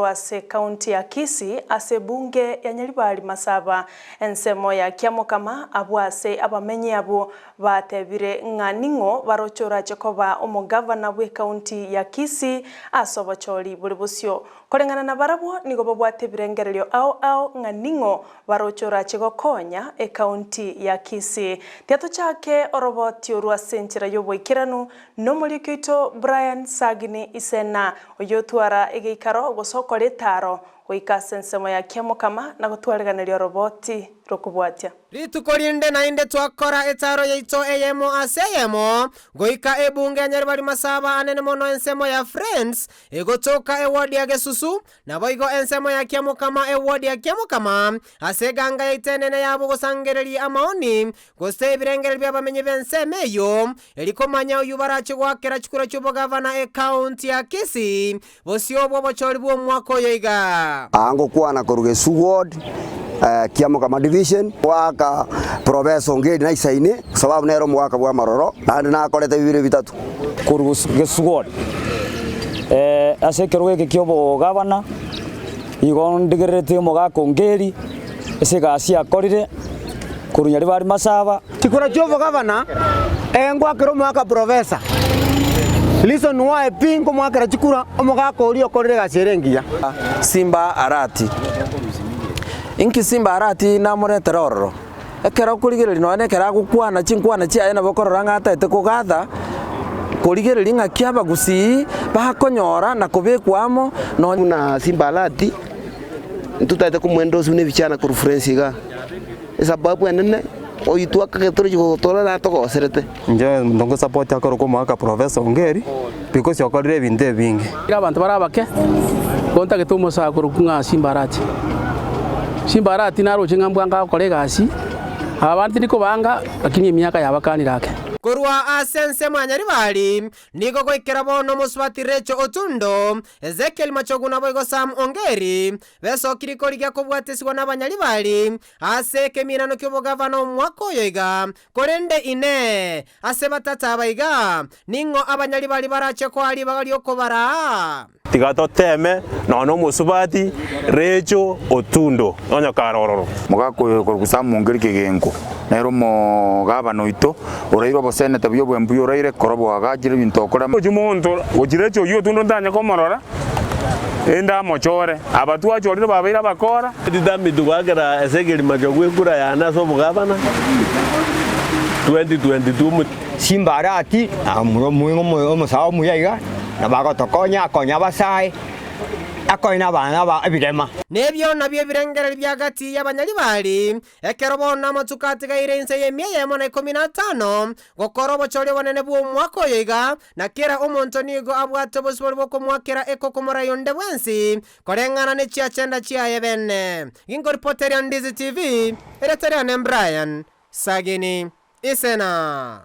Ase county ya Kisii ase ebunge ya Nyaribari Masaba ensemo ya Kiamokama abwo ase abamenyi abwo batebire ng'a ning'o baroche orache koba omogavana bw'ecounty ya Kisii ase obochori bore bosio. Koreng'ana na barabwo nigo babwate ebirengererio ao ao ng'a ning'o baroche orache gokonya ecounty ya Kisii. Tiatochake oroboti orwo ase enchera y'oboikeranu nomoriki oito Brian Sagini Isena Oyotwara egeikaro gose okora etaaro goika ase ensemo ya kiamokama na gotwariganeria oroboti rokobwatia. Rituko rinde naende twakora etaaro yaito eyemo ase eyemo, goika ebunge ya Nyaribari Masaba anene mono ensemo ya Friends, egotoka eward ya Gesusu, naboigo ensemo ya Kiamokama eward ya Kiamokama, ase eganga yaito enene yabo gosangereria amaoni, gose ebirengererio bi'abamenyi b'ensemo eyio, erio komanya oyio barache goakera chikura chi'obogavana ecounty ya Kisii, bosio bw'obochori bw'omwaka oyo iga. Aa ngokwana korwa Gesu ward, Kiamokama division, goaka Professor Ongeri naisaine sababu nere omogaka bw'amaroro naende nakorete bibere bitato. Korwa Gesu ward, ase ekerogo eke ki'obogavana, igo ndigererete omogaka Ongeri ase egasi akorire. Korwa Nyaribari Masaba. Chikura chi'obogavana, engwakera omogaka Professor. Reason why pi nkomwakera chikura omogaka oria okorire egasi ere engiya. Simba Arati. Inki Simba Arati namoretere ororo? Ekero okorigereria nonya na ekero agokwana chinkwana chiaye nabo okorora ng'a ataete kogatha, korigereria ng'aki abagusii bakonyora na kobekwa amo nonya. Buna Simba Arati, ntotagete komoendosia buna ebichana korwa France igaa. Esababu enene, oitwe akagete torochi gotora natogoserete. Inche omonto ngosapoti akorokwa omogaka Professor Ongeri because okorire ebinto ebinge. Abanto bare abake, igo ntagete omosae okorokwa ng'a Simba Arati. Simba Arati naroche ng'a mbwango agokora egasi, aba bande tindi kobanga, lakini emiaka yabakanire ake. Korwa ase ensemo ya Nyaribari, nigo goikera bono omosubati Rachel Otundo, Ezekiel Machogu naboigo Sam Ongeri, Besokiri korigia kobwatesigwa nabanyaribari ase ekeminano ki'obogavana omwaka oyo iga, korende Inee, ase batata aba iga, ning'o abanyaribari barache koa ribaga ri'okobaraa? Tiga toteme nonya nomosubati Recho Otundo nonya kare ororo. Mogaka oyo okorokwa Sam Ongeri Kegenko, nere omogabana oito, oraire oboseneta buya obwembuya oraire korwa bwagachire ebinto okore. Gochia omonto gochia Recho oyio Otundo ntanye komorora. Ende amochore. Aba twachorire babeire abakora. Determined goakera Ezekiel Machogu ekura yane ase obogavana 2022. Simba Arati na omosae omuya iga, nabo agotokonya, akonya abasae, akonya na abana aba ebirema. Nebio nabio ebirengererio bia gati y'abanyaribari, ekero bono amatuko atigaire inse y'emia eyemo na ikomi na atano, Gokora obochori obonene bw'omwaka oyo iga, na kera omonto nigo abwate obosibore bw'okomoakera ekokomorai onde bwensi, koreng'ana ne chiachenda chiaye bene. Ginkoripoteria Ndizi TV, erieta riane Brian Sagini Isena.